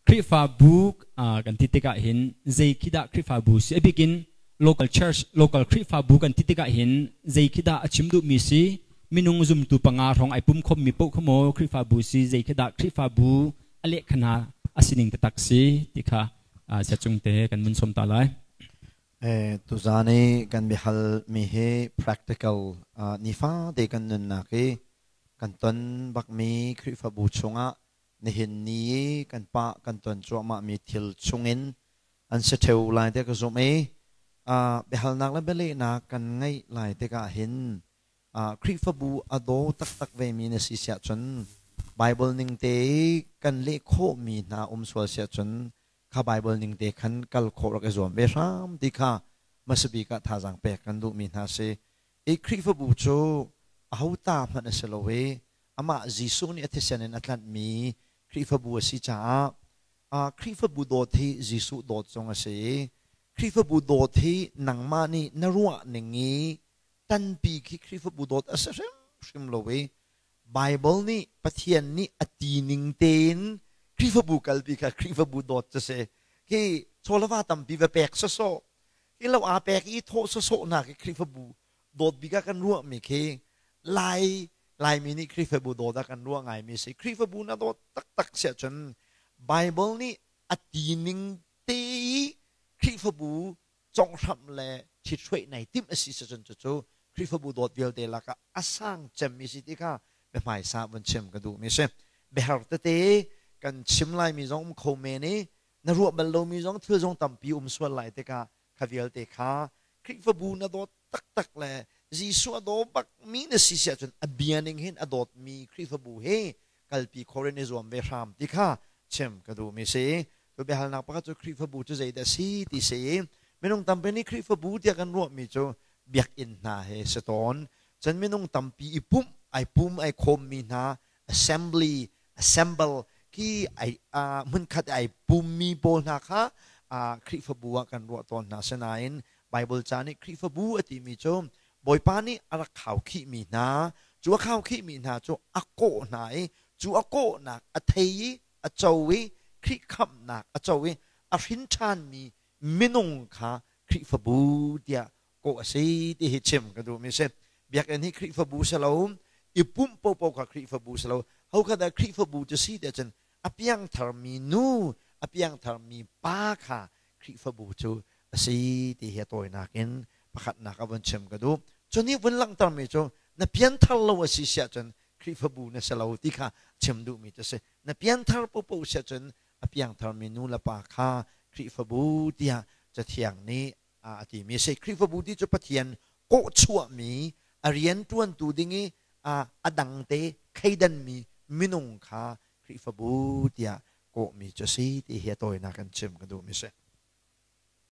Khrihfabu kan ti tikah hin zei khi dah Khrihfabu si? A bikin local church, local Khrihfabu kan ti tikah hin zei khi dah a chim duhmi si? Minung zumtu panga hrawng ai pum khommi paoh kha maw Khrihfabu si? Zei khi dah Khrihfabu a lehkhana a sining taktak si ti kha siacung te kan vun sawm ta lai. Tuzaan i kan biahal mi hi practical nifa te kan nunnak i kan ton bakmi Khrihfabu chungah nihin ni i kan pah kan ton cuahmahmi thil chungin an si ṭheo lai tiah ka zumh i biahalnak le bialehnak kan ngeih lai tikah hin Khrihfabu a daw taktak vemi na si siah cun Bible ning te i kan leh khawhmi hna um sual siah cun kha Bible ning te khan kal khawh rak i zuam ve hram ti kha hmasabik ah thazaang pek kan duhmi hna si. I Khrihfabu cu aho ta hmanh a si lo i amah Jesuh nih a thisen in a tlanhmi Khrihfabu a si caah Khrihfabu dawt hi Jesuh dawt zong a si i Khrihfabu dawt hi nangmah nih na ruah ning i tanpi khi Khrihfabu dawt a si hrimhrim lo i Bible nih Pathian nih a ti ning tein Khrihfabu kalpi kha Khrihfabu dawt cu si. Khi chawlava tampi va pek sawsawh, khi lo aa pek i thawh sawsawh hna khi Khrihfabu dawt bik ah kan ruahmi khi Lai Laimi nih Khrihfabu dawt ah kan ruah ngaimi si. Khrihfabu na dawt taktak si ahcun Bible nih a ti ning te i Khrihfabu conghramh le ṭhithruaih nai timh a si cun cucu Khrihfabu dawt vialte lakah a sang cemmi si ti kha biahmaisa vun chim ka duhmi si. Biahar tete kan chim laimi zong um kho men i na ruah bal lomi zong thil zong tampi um sual lai tikah kha vialte kha Khrihfabu na dawt taktak le Jesuh a daw bakmi na si si ahcun a bia ning hin a dawtmi Khrihfabu he kalpi khawh in i zuam ve hram ti kha chim ka duhmi si. Cu biahalnak pakhat cu Khrihfabu cu zeidah a si ti si i minung tampi nih Khrihfabu tiah kan ruahmi cu biakinn hna he si tawn. Cun minung tampi i pumh, ai pum ai khawmmi hna assembly, assemble khi ai hmunkhat ai pummi pawl hna kha Khrihfabu ah kan ruah tawn hna. Sinain Bible ca nih Khrihfabu a timi cu Bawipa nih a rak khaukhihmi hna, cu a khaukhihmi hna cu a kawh hna i cu a kawhnak a thei i a co i Khrih khamhnak a co i a hrin ṭhanmi minung kha Khrihfabu tiah kawh a si ti hi chim ka duhmi si. Biakinn hi Khrihfabu si lo, i pumh paohpaoh kha Khrihfabu si lo. Ho kha dah Khrihfabu cu si tiah cun a piangtharmi nu, a piangtharmi pa kha Khrihfabu cu a si ti hi a tawinak in pakhatnak a vun chim ka duh. Cu nih vun langhtermi cu na pianthar lo a si siah cun Khrihfabu na si lo ti kha chim duhmi cu a si. Na pianthar paohpaoh siah cun a piangtharmi nu le pa kha Khrihfabu tiah Cathiang nih a timi a si. Khrihfabu ti cu Pathian kawhchuahmi a rianṭuantu ding i a dangte kheidanmi minung kha Khrihfabu tiah kawhmi cu a si ti hi a tawinak in chim ka duhmi a si.